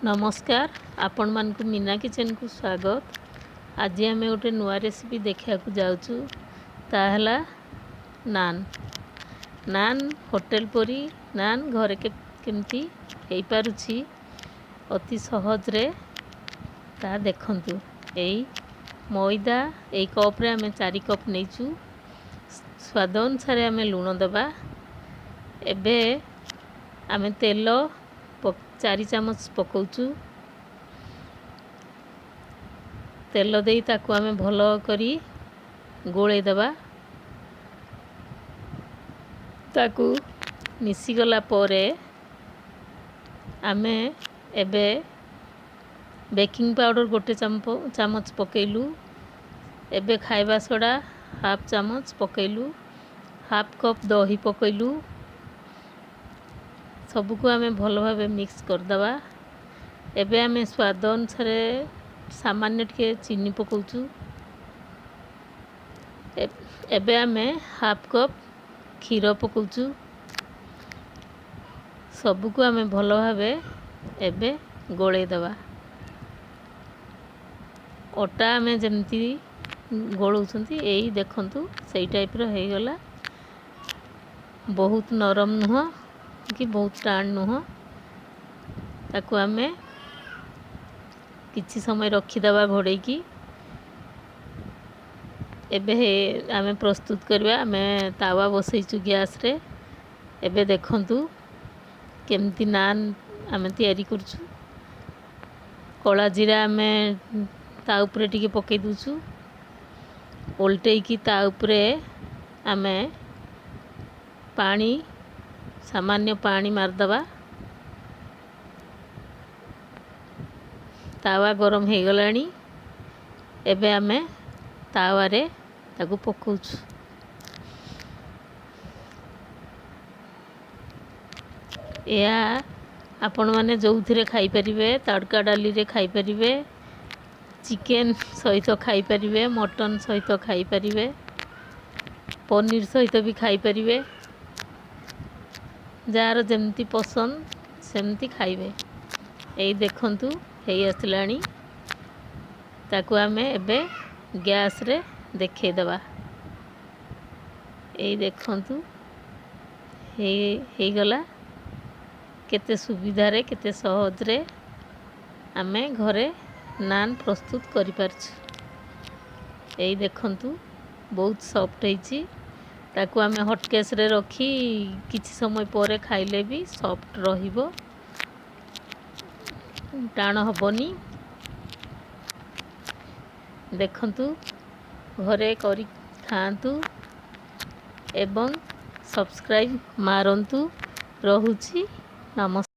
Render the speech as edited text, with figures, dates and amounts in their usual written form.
ନମସ୍କାର, ଆପଣମାନଙ୍କୁ ମୀନା କିଚେନକୁ ସ୍ୱାଗତ। ଆଜି ଆମେ ଗୋଟେ ନୂଆ ରେସିପି ଦେଖିବାକୁ ଯାଉଛୁ, ତାହା ହେଲା ନାନ୍। ନାନ୍ ହୋଟେଲ ପରି ନାନ୍ ଘରେ କେମିତି ହେଇପାରୁଛି ଅତି ସହଜରେ ତାହା ଦେଖନ୍ତୁ। ଏଇ ମଇଦା ଏଇ କପ୍ରେ ଆମେ 4 କପ୍ ନେଇଛୁ। ସ୍ୱାଦ ଅନୁସାରେ ଆମେ ଲୁଣ ଦେବା। ଏବେ ଆମେ ତେଲ 4 ଚାମଚ ପକାଉଛୁ। ତେଲ ଦେଇ ତାକୁ ଆମେ ଭଲ କରି ଗୋଳେଇ ଦେବା। ତାକୁ ମିଶିଗଲା ପରେ ଆମେ ଏବେ ବେକିଂ ପାଉଡ଼ର 1 ଚାମଚ ପକାଇଲୁ। ଏବେ ଖାଇବା ସୋଡ଼ା ହାଫ୍ ଚାମଚ ପକାଇଲୁ। ହାଫ୍ କପ୍ ଦହି ପକାଇଲୁ। ସବୁକୁ ଆମେ ଭଲ ଭାବେ ମିକ୍ସ କରିଦେବା। ଏବେ ଆମେ ସ୍ୱାଦ ଅନୁସାରେ ସାମାନ୍ୟ ଟିକେ ଚିନି ପକାଉଛୁ। ଏବେ ଆମେ ହାଫ୍ କପ୍ କ୍ଷୀର ପକାଉଛୁ। ସବୁକୁ ଆମେ ଭଲ ଭାବେ ଏବେ ଗୋଳେଇ ଦେବା। ଅଟା ଆମେ ଯେମିତି ଗୋଳଉଛନ୍ତି ଏଇ ଦେଖନ୍ତୁ ସେଇ ଟାଇପ୍ର ହେଇଗଲା। ବହୁତ ନରମ ନୁହଁ କି ବହୁତ ଟାଣ ନୁହଁ। ତାକୁ ଆମେ କିଛି ସମୟ ରଖିଦେବା ଘୋଡ଼େଇକି। ଏବେ ଆମେ ପ୍ରସ୍ତୁତ କରିବା। ଆମେ ତାୱା ବସେଇଛୁ ଗ୍ୟାସ୍ରେ। ଏବେ ଦେଖନ୍ତୁ କେମିତି ନାନ୍ ଆମେ ତିଆରି କରୁଛୁ। କଳା ଜିରା ଆମେ ତା ଉପରେ ଟିକେ ପକାଇ ଦେଉଛୁ। ଓଲଟେଇକି ତା ଉପରେ ଆମେ ପାଣି, ସାମାନ୍ୟ ପାଣି ମାରିଦେବା। ତାୱା ଗରମ ହେଇଗଲାଣି। ଏବେ ଆମେ ତାୱାରେ ତାକୁ ପକାଉଛୁ। ଏହା ଆପଣମାନେ ଯେଉଁଥିରେ ଖାଇପାରିବେ, ତଡ଼କା ଡାଲିରେ ଖାଇପାରିବେ, ଚିକେନ୍ ସହିତ ଖାଇପାରିବେ, ମଟନ୍ ସହିତ ଖାଇପାରିବେ, ପନିର ସହିତ ବି ଖାଇପାରିବେ। ଯାହାର ଯେମିତି ପସନ୍ଦ ସେମିତି ଖାଇବେ। ଏଇ ଦେଖନ୍ତୁ ହେଇ ଆସିଲାଣି। ତାକୁ ଆମେ ଏବେ ଗ୍ୟାସ୍ରେ ଦେଖେଇଦେବା। ଏଇ ଦେଖନ୍ତୁ ହେଇଗଲା। କେତେ ସୁବିଧାରେ କେତେ ସହଜରେ ଆମେ ଘରେ ନାନ୍ ପ୍ରସ୍ତୁତ କରିପାରୁଛୁ। ଏଇ ଦେଖନ୍ତୁ ବହୁତ ସଫ୍ଟ ହେଇଛି। ତାକୁ ଆମେ ହଟକେସ୍ରେ ରଖି କିଛି ସମୟ ପରେ ଖାଇଲେ ବି ସଫ୍ଟ ରହିବ, ଟାଣ ହେବନି। ଦେଖନ୍ତୁ ଘରେ କରି ଖାଆନ୍ତୁ ଏବଂ ସବସ୍କ୍ରାଇବ୍ ମାରନ୍ତୁ। ରହୁଛି, ନମସ୍କାର।